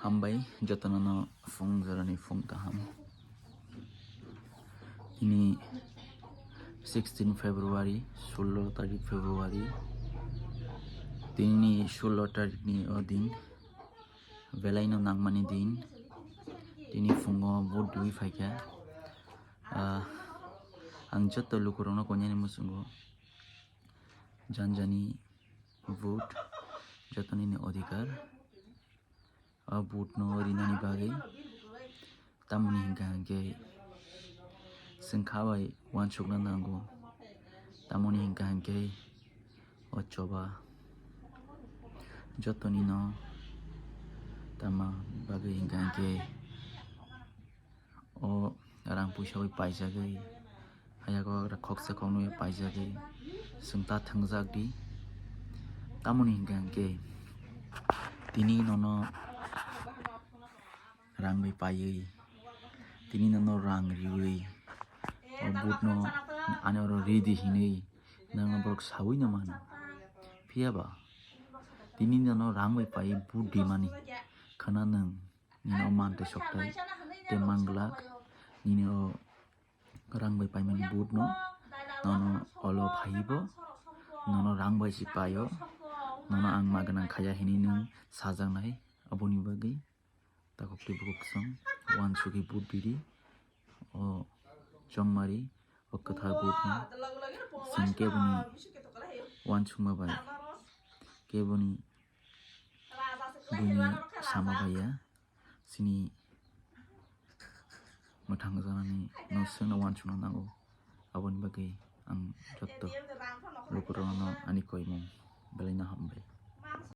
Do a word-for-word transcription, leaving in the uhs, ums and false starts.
Hambai jotono no phung jorani phung kaham. Ini sixteen February, sullo tarik February. Tini sullo tarik ni o din, belai no nangmani din. Tini phungo vote diwi phaikha. Ah, ang joto lukurokno konyani muchungo, janjani vote jotonini odhikar. O vote no rinani bagwi tamoni hinkha hinkhe chwng kha bai uansukna nango. Tamoni hinkha hinkhe o choba jotoni no tama bagwi hinkha hinkhe o rang puisa bai paijagwi, hayago khoksa khoknwi paijagwi chwng ta thwngjak di. Tamoni hinkha hinkhe tini nono rang bai paiwi, tini nono rang riwi, o vote no ani oro ri di hinwi nangno borok sawi no mano. Phiya ba tini nono rang bai paiwi vote rimani khwna nwng nini o mantwi soktai tei manglak, nini o rang bai paimani vote no nono olo phaiwi bo nono rang bai se paio, nono ang ma gwnang khaya hinwi nwng sajaknai. Aboni bagwi takhuk tei bukhuk kwchwng uansugwi vote ridi. O chongmari o kwthar vote no chwng keboni uansukma bai keboni buini sama bai ya. Chini mwthang janani no chwngno uansukna nango. Aboni bagwi ang jotto lukurokno ani koimung belai no hambai.